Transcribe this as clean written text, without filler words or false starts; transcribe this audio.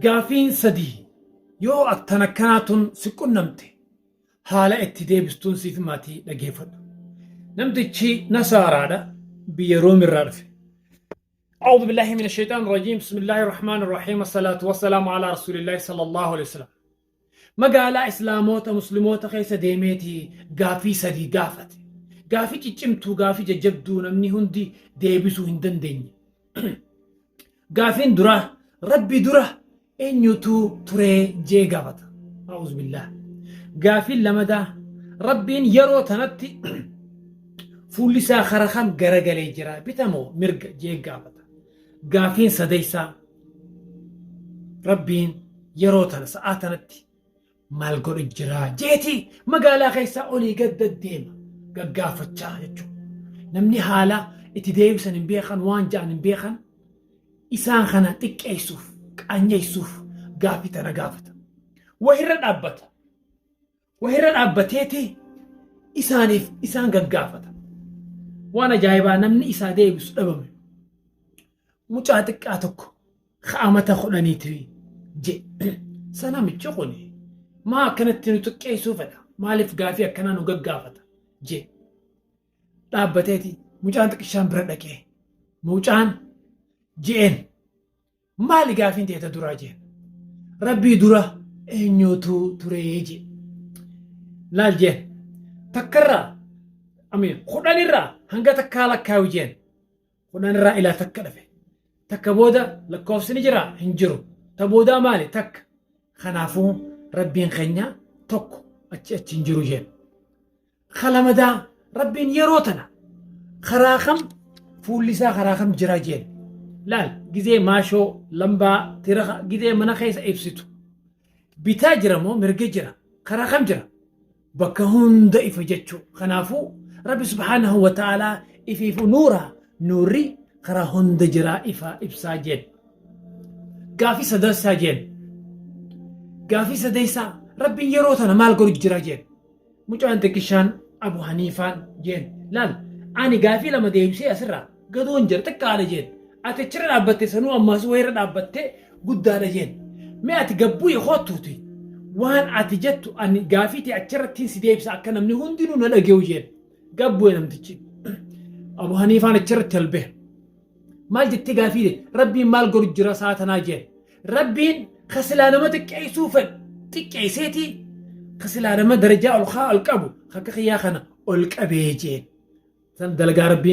Gaafiin sadii yoo aktan akkanaa tun si qunnamte haala itti deebistuun siif himaatii dhageeffadhu. Namtichi Nasaaraadha, biyya Room irraa dhufe. أعوذ بالله من الشيطان الرجيم، بسم الله الرحمن الرحيم، الصلاة والسلام على رسول الله صلى الله عليه وسلم. Magaalaa Islaamoota Musliimoota keessa deemeeti gaafii sadii gaafate. Gaafii ciccimtuu, gaafii jajjabduu namni hundi deebisuu hin dandeenye. Gaafiin duraa, Rabbi dura eenyutu turee jee gaafata. A'uuzu billaah. Gaafiin lamadaa, Rabbiin yeroo tanatti fuulli isaa kara kam garagalee jira, bita moo mirga jee gaafata. Gaafiin sadeessaa, Rabbiin yeroo tana sa'aa tanatti maal godhu jira jeeti magaalaa keessaa olii gad deddeema gaggaafachaa jechuudha. Namni haala itti deebisan hin beekan, waan ja'an hin beekan, isaan kana xiqqeessuuf, qaanyeessuuf gaaffii tana gaafata. Wahirra dhaabbata. Wahirra dhaabbateeti isaaniif isaan gaggaafata. Waan ajaa'ibaa, namni isaa deebisu dhabame. Mucaa xiqqaa tokko amata 10ti je. Sanamichi kun maa akkanatti nu xiqqeessuu fedha? Maaliif gaafii akkanaa nu gaggaafata? Je. Dhaabbateeti mucaan xiqqishaan bira dhaqee. Mucaan je'een, "Maali gaafiin teeta duraa?" jeen. "Rabbii dura eenyutu turee?" je. "Laal," jeen. "Takkarraa, amiin, 10rraa hanga takkaa lakkaayu," jeen. 10rraa ilaa takka dhafe. Takka booda lakkoofsi ni jira? Hin jiru. Ta boodaa maali? Takka. Kanaafuu Rabbiin keenya tokko, achi achi hin jiru," jeen. Kalamadaa, "Rabbiin yeroo tana karaa kam, fuulli isaa karaa kam jira?" jeen. "Laal, gizee maashoo lambaa tiraha gizee mana keessa ibsitu bitaa jira moo mirga jira? Karaa kam jira? Bakka hunda ifa jechuu. Kanaafuu Rabbi subhaanahu wa ta'aalaa ifiifu nuura, nuurri karaa hunda jira, ifa ibsaa," jeen. Gaafii sadeessaa jeen. Gaafii sadeessaa, "Rabbiin yeroo tana maal godhu jira?" jeen. Mucaan xiqqishaan Abu Haniifaan jeen, "Laal, ani gaafii lama deebisee asirraa gadoon jira, xiqqaadha," jeen. "Ati achirra dhaabbatte sanuu ammaas wayirra dhaabbattee guddaadha," jeen. "Mee ati gabbuu kootuuti, waan ati jettu ani gaafii ta'e achirrattiin si deebisa, akka namni hundinuu na dhage'u," jeen. Gabbu'e namtichi. Abu Haniifaan achirratti albee. "Maal jettee gaafii? Rabbiin maal godhu jira sa'a tanaa?" jeen. "Rabbiin kasilaa nama xiqqeessuu fedhu xiqqeesseeti, kasilaa nama darajaa ol kaa ol qabu akka kiyyaa kana ol qabee," jeen. San dalagaa Rabbiin.